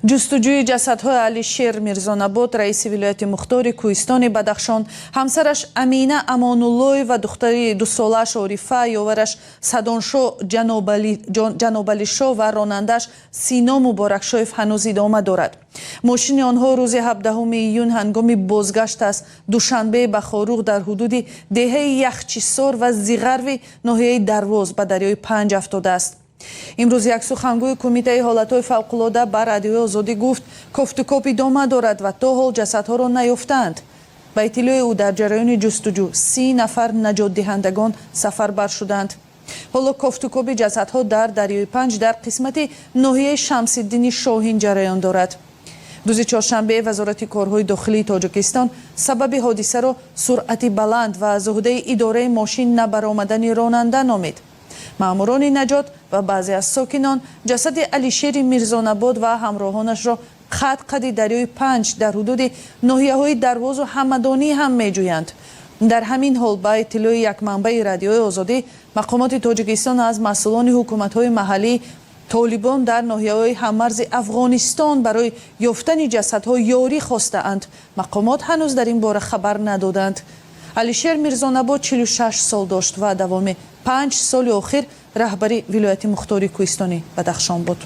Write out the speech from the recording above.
Ҷустуҷӯи ҷасадҳои Алишер Мирзонабод, раиси вилояти мухтори Кӯҳистони Бадахшон, ҳамсараш Амина Амонуллоев ва духтари 2-солааш Орифа, ёвараш Садоншо Ҷанобалишо ва ронандааш Сино Муборакшоев ҳанӯз идома дорад. Мошини онҳо рӯзи 17 июн ҳангоми бозгашт аз Душанбе ба Хоруғ дар ҳудуди деҳаи Яхчисор ва Зиғарви ноҳияи Дарвоз ба дарёи Панҷ афтодааст. Имрӯз як сухангӯи Кумитаи ҳолатҳои фавқулода ба Радиои Озодӣ гуфт, кофтукоб идома дорад ва то ҳол ҷасадҳоро наёфтаанд. Ба иттилои ӯ, дар ҷараёни ҷустуҷӯ 30 нафар наҷотдиҳандагон сафарбар шуданд. Ҳоло кофтукоби ҷасадҳо дар дарёи Панҷ дар қисмати ноҳияи Шамсиддини Шоҳин ҷараён дорад. Рӯзи чоршанбе Вазорати корҳои дохилии Тоҷикистон сабаби ҳодисаро суръати баланд ва аз уҳдаи идораи мошин набаромадани ронанда номид. Маъмурони наҷот ва баъзе аз сокинон ҷасади Алишери Мирзонабод ва ҳамроҳонашро қад қади дарёи Панҷ дар ҳудуди ноҳияҳои Дарвозу Ҳамадонӣ ҳам меҷӯянд. Дар ҳамин ҳол, ба иттилои як манбаи Радиои Озодӣ, мақомоти Тоҷикистон аз масъулони ҳукуматҳои маҳаллии толибон дар ноҳияҳои ҳаммарзи Афғонистон барои ёфтани ҷасадҳо ёрӣ хостаанд. Мақомот ҳанӯз дар ин бора хабар надоданд. Алишер Мирзонабод 46 сол дошт ва давоми 5 соли охир раҳбари вилояти мухтори Кӯҳистони Бадахшон буд.